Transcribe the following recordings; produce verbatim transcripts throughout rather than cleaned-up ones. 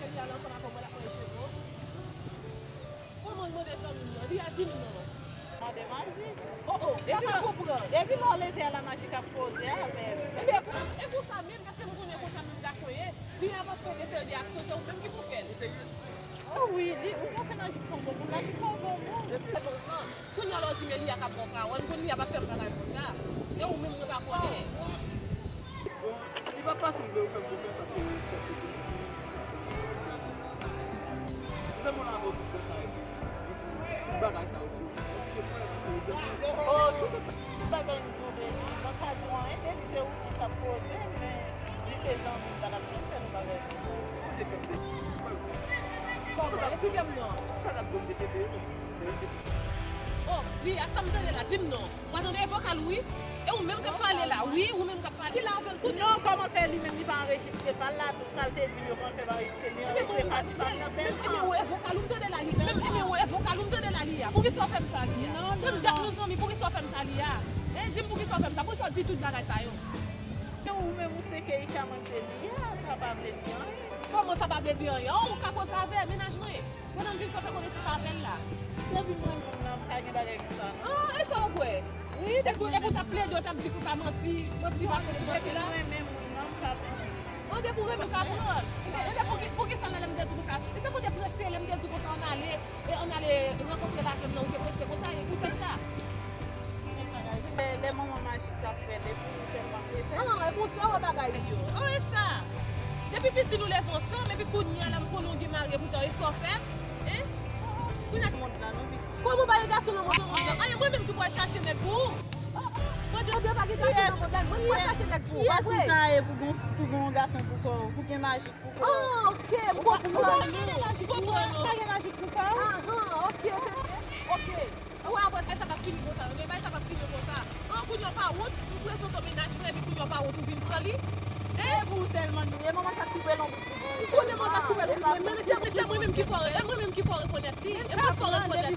Kèk jan ansanm ak ou, mwen ap manje cheve w. Kòman l mande zanmi m nan? Li a di m non. Mande Majik. Oh, oh, sa pa konprann. Depi lè w leve a la, Majik ap koze avè m. Ebyen, e konsa menm, paske m konnen konsa menm gason ye, li ap fè de seri de aksyon, se ou menm ki pou fè l. Ou serye? Oh wi, li, ou panse Majik se yon bon moun? Majik pa yon bon moun. Kounye a la w di men li a k ap ba w pawòl, kounye a pa fè m bagay konsa. E ou menm mwen pa konnen. Bon, li pa fasil vre ou fè m konfyans paske ou fè kote. Si se moun avè w tout tan sa epi li di tout bagay sa yo sou ou, se mwen pou ou, se mwen. Oh, tout, tout bagay m di w de li, mwen pa di w anyen de li, se ou ki sa ap koze, men li se zanmi m, pa t ap janm fè nou bagay konsa. Se kote tèt de. Kòman? Eksplike m non. Sa t ap di w m te kenbe, non? Oh, li a sa m tande la, di m non. Ou pa tande vokal ou wi? E ou menm k ap pale la, wi, ou menm k ap pale. Ki la avè l kounye a? Non, kòman fè li menm li pa anrejistre pa l la tou, sa l te di m yo pa fè anrejistre, li anrejistre pati pa m nan sèlman. Menm, menm, menm, e vokal ou m tande la, li, menm, menm, e vokal ou m tande la, li a. Poukisa w fè m sa, li a? Tann dat nou zanmi, poukisa w fè m sa, li a? Hein, di m poukisa w fè m sa, poukisa w di tout bagay sa yo? Ou menm ou se Keisha, mwen se li a, sa pa vle di anyen. Kòman sa pa vle di anyen? Oh, ou ka koze avè mennaj mwen. Pandan m vin fè, fè konesans avè l la. Depi m renmen moun nan, m pa gen bagay konsa non. Ah, e sa w kwè? Wi, depi m renmen moun nan. Epi w t ap plede, w t ap di konsa manti, manti pase sou manti la. Depi m renmen moun nan, m pa pran. An, depi w renmen sa pran. E, e, pou ki, pou ki sa la lè m te di konsa? E se fout te prese, lè m te di konsa, ann ale, e ann ale rankontre l avè m nan, ou te prese konsa, e poutèt sa. Lè, lè manman Majik t ap fè l, e pou ou sèlman m te fè l. Ah, e pou sa w wè bagay yo. Ah, e sa. Depi piti nou leve ansanm, epi kounye a la m konnen w gen mari, epoutan e sa w fè? Hein? Kounye a mond lan non, piti. Kòman w pa gen gason nan mond lan? Anyen, mwen menm ki pral chache nèg pou ou. Mwen de, de pa gen gason nan mond lan, mwen ki pral chache nèg pou ou, pa vre? Kiyès ou ta ye pou gen, pou gen yon gason pou kò w, pou gen Majik pou kò w? Ah, ok, m konprann ou. M konprann ou. Pa gen Majik pou kò w? Ahan, ok, se, ok. Ou wè apre sa, sa p ap fini konsa, non, men bagay sa p ap fini konsa. An, kounye a w pa wont, ou prezante w mennaj mwen, epi kounye a w pa wont, ou vin pran li. Hein? E pou ou sèlman li ye, manman sa t koupe lonbrit pou ou. Ou konnen manman sa t koupe lonbrit mwen, men se, men se mwen menm ki fò, e mwen menm ki fò rekonèt li, e mwen ki fò rekonèt li.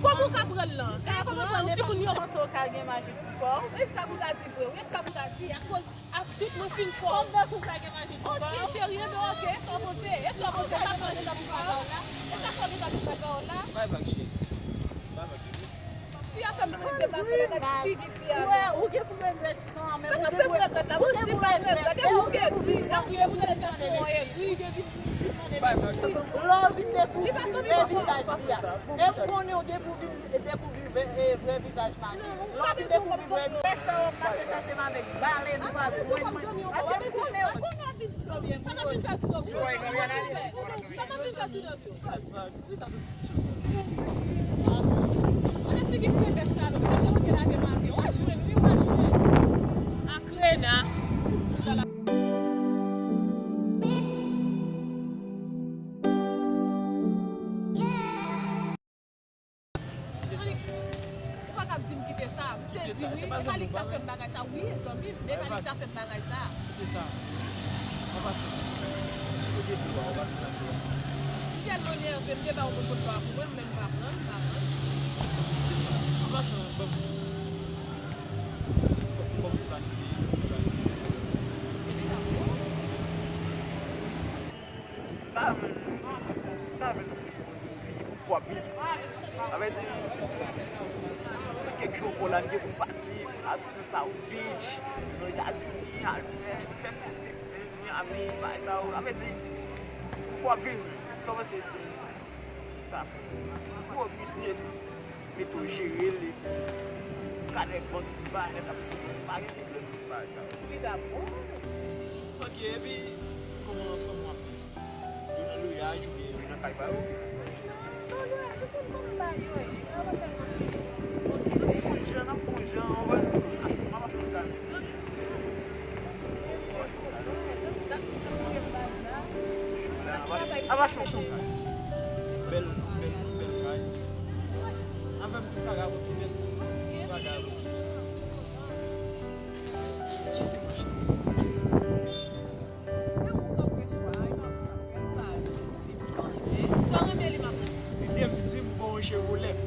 Kòman ou ka pran l lan? E kòman pran l? Timoun yo. Ou panse w ka gen Majik pou kò w? E sa pou ta di vre, wi, e sa pou ta di, akoz Ak tout mwen fin fò. Kòm bèk ou ka gen Majik pou kò w. Ok, cheri, enben ok, e sa w panse, e sa w panse, sa fè w gentan vin bay pawòl la. E sa fè w gentan vin bay pawòl la. Bay vag, cheri. Bay vag, cheri. Fi a fè m pran de bafè la, gade figi fi a non. Ou gen pou regrèt kanmenm. Sa k ap fè m regrèt la, mwen di m pa regrèt, e ou ki egri, apre ou tande ti aksyon egri. Bay vag, sa sanble. Lè w vin dekouvri vrè vizaj fi a. E m konnen w dekouvri, dekouvri vrè, vrè vizaj Majik. Lè w vin dekouvri vrè vizaj. Sa w ap mache chache m avèk balèn ou pa jwenn mwen. Paske m konnen w. Sa k ap vin fè sou do m? Sa k ap vin fè sou do m? Kote figi m te fè chalè? Fè chalè ke lage maten. W a jwenn, wi, w a jwenn. Akrena. Ou pa ka ap di m kite sa. M sezi wi. E pa li ki ta fè m bagay sa. Wi, e zanmi m, men e pa li ki ta fè m bagay sa. Kite sa. An pasan, si kote dlo a, ou pa vin nan dlo a. M tèlman nève, m te ba yon moun pot dlo a pou mwen, m menm m pa pran l, m pa pran l. Kite sa. An pasan, ban m, fòk m kòmanse planifye bagay sa. Epi dakò. Ta vle, ta vle. Viv, fò ap viv. Sa vle di, nan kèk jou ankò la, n gen pou n pati, al nan South Beach, nan Etazini, al fè, fè tout, Miami, bagay sa yo. Sa vle di, fò ap viv, sa w panse si m ta fè yon gwo biznis, mete w jere l, epi kanè bank tout bagay nèt ap soti, pa gen pwoblèm pou bagay sa yo. Li dakò. Ok, epi, kòman fanmi w ap viv? Yo nan lwayaj oubyen yo nan kay pa yo? Nan lwayaj, ou konn kòman bagay yo ye. N ap fè yon jan, n ap fè yon jan, ou wè, achte, m ap achte yon kay. N ap achte yon kay. Bèl, bèl, bèl kay. Avè m tout bagay, ou tout bèl bagay. Kite mwen cheri. Se ou k ap fè chwa a, e pa mwen k ap fè l, ou pa renmen, ou pa renmen. Si w renmen li, m ap renmen. Lide m di m pran yon Chevrolet.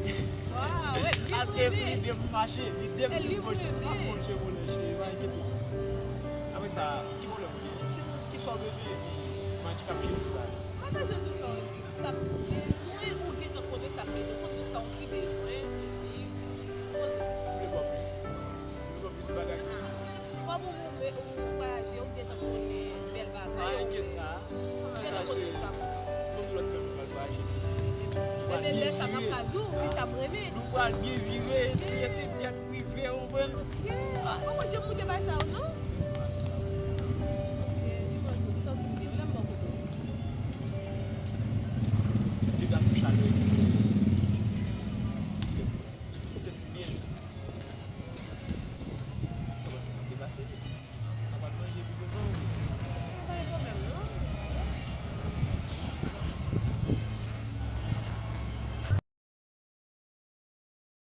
Paske si lide m mache, lide m di m pran yon Chevrolet, cheri, pa enkyete w. Apre sa, ki pwoblèm ou gen? Di m kisa w bezwen, epi m Ki ap chèche la. Mwen bezwen di sa, sa bezwen ou gentan konnen sa bezwen, konn tout sa ou fi bezwen pou l viv. Ou konn tout sa. Ou vle kò plis. Ou vle kò plis bagay. Kòm ou, ou, ou vwayaje, ou gentan konnen bèl bagay. Ou gentan konnen tout sa. Konn lòt sèl moun pral vwayaje. Epi lè sa m ap ka di w, ki sa m renmen. Nou pral byen vire, epi epi tèt prive, ou konprann? Mwen mwen janm moute bay sa yo, non?